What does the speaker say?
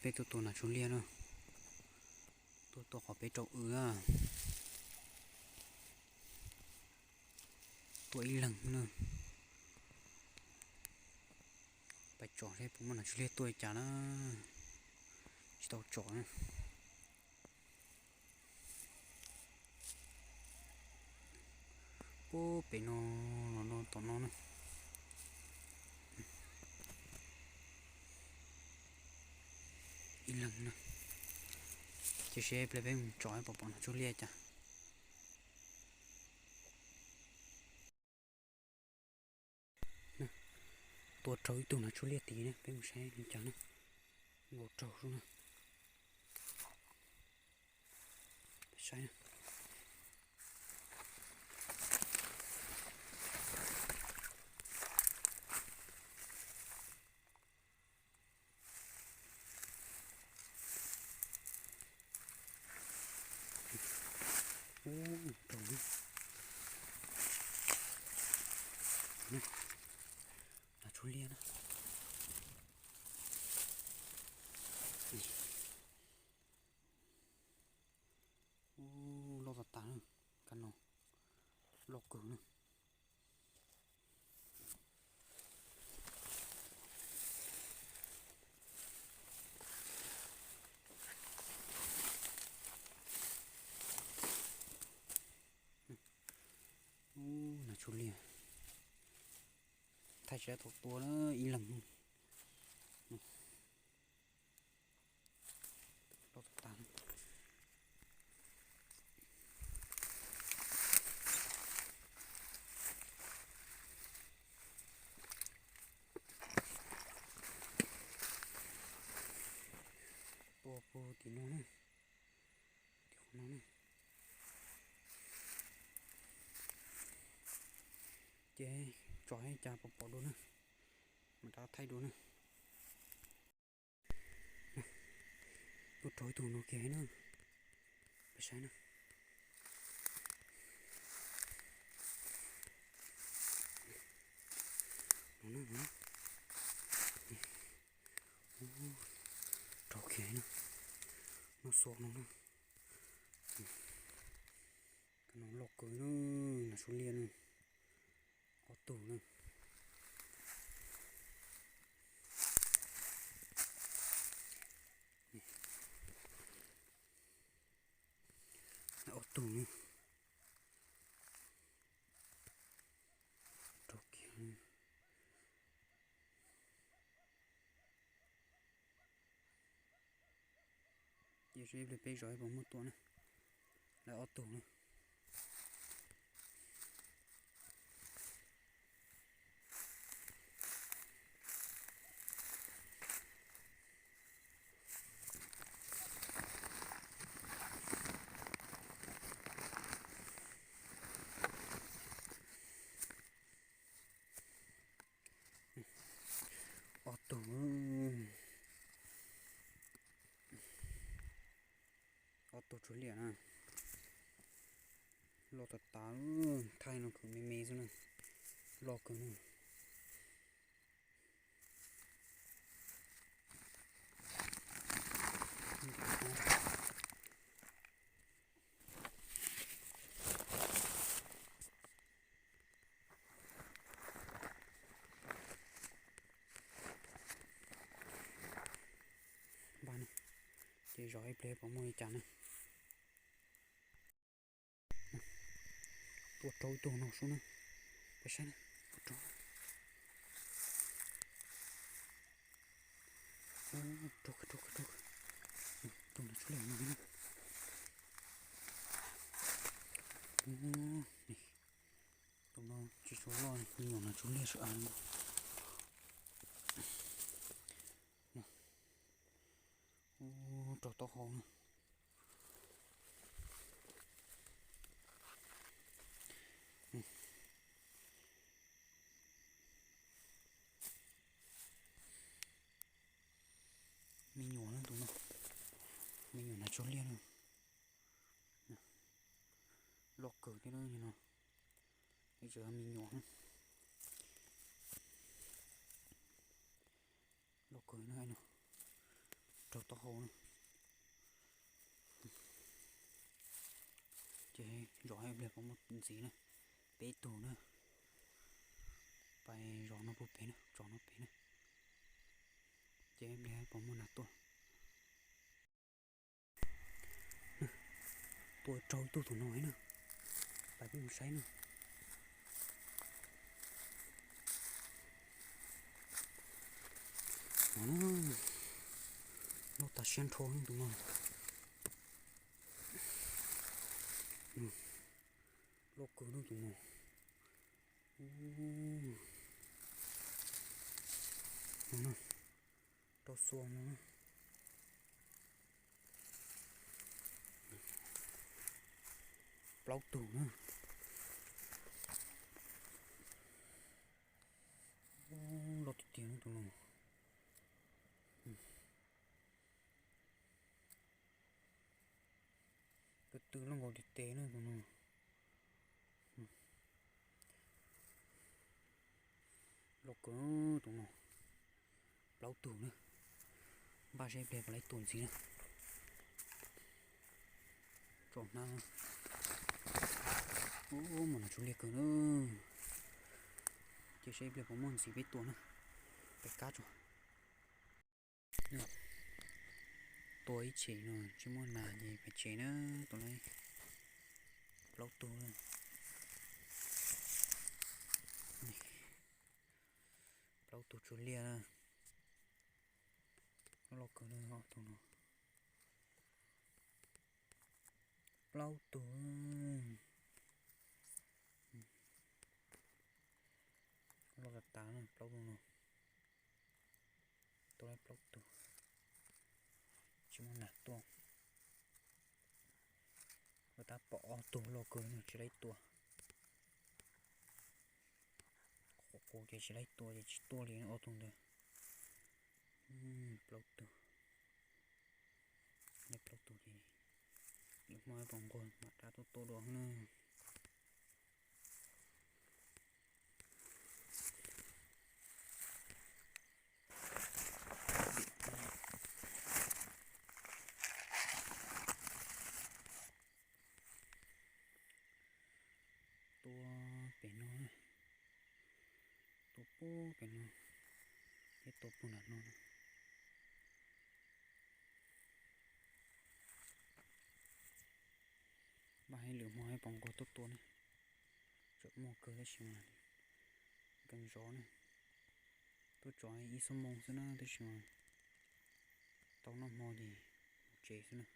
Peb tuaj tua nas tsuag liaj na, tuaj tua qhov peb rau w na, tua ib leeg na. Pais tsom seb puas muaj nas tsuag liaj tuaj li cas na, tsis tau tsom na. Pub pem no, no, no tom no na. Ib leeg na, ces seb ple peb mus tsom pom pom nas tsuag liaj cas. Tua raug ib tug nas tsuag liaj tid na, peb mus saib li cas na. Nkaus raug xwb na. Saib na. Ub, raug na. Nas tsuag liaj na. Ub, loj tas tas na, kab no loj kawg na. Ub, nas tsuag liaj. Thaij tsis tau tua na, ib leeg. Loj tas tas. Tua puag tim no na, tim qhov no na. Ces tso ib cas pom pom dua na, mam rov thaij dua na. Tuaj raug ib tug no kiag na, peb saib na. No na, no na. Ub, raug kiag na, noj xuas no na. Kab no loj kawg na, nas tsuag liaj na. Ob tug na. Ob tug na. Raug kiag. Ces seb ib pliag peb zov ib puas muaj tua na. Lawv ob tug na. Ob tug, ob tug tsuag liaj na. Loj tas tas, thaij no khwv me me xwb na. Loj kawg na. Npaj na, ces zov ib pliag puas muaj li cas na. Tua raug ib tug no sub na, peb saib na, tua raug. Raug kawg, raug kawg, raug kawg. Tus no tsuas liam no na. Tus no tsis tshua loj, me nyuam no tsuas liam sawv av no. Raug taub hau na. Me nyuam na tus no, me nyuam hnav tsau liaj na. Loj kawg thiab no, ib tsev me nyuam na. Loj kawg no, no, Taub hau na. Ces zov ib pliag puas muaj ntxiv na. Peb tug na. Pais zov no puag pem na, zov no pem na. Ces ib pliag puas muaj nas tuaj. Tua raug ib tug tus no na. Pais peb mus saib na. Loj tas siab nrho tus no. Loj kawg tus no. Rau xua no. Plaub tug na. Loj tiag tiag tus no. Tus twg loj nkaus tes tes na tus no. Loj kawg tus no. Plaub tug na. Npaj saib ib pliag puas laib tua ntxiv na. Tso hnab. Ub, mas nas tsuas liaj kawg na. Ces saib ib pliag puas muaj ntxiv peb tua na. Peb kab tso. Tua ib chim no tsis muaj nas ces pem tsev na, tua lawm plaub tug. Plaub tug tsuas liaj na. Loj kawg na ob tug no. Plaub tug. Loj tas tas na plaub tug no. Tua lawm plaub tug. Tsis muaj nas tuaj. Ua tab pom ob tug loj kawg no tsis laib tua. Qhuav qhuav ces tsis laib tua ces tsis tuaj li ob tug ntawd. Plaub tug. Laib plaub tug ces lwm hmo pom nquag mam rov tuaj tua dua na. Tua pem no, tua puag pem no, thiab tua puag nram no na. Npaj saib lwm hmo pom nquag tuaj tua ne. Tseem muaj kawg tab sis mas nkees zov ne. Tuaj tso ib xuab moos xwb na tab sis mas tau noj hmo ces mus tsev xwb na.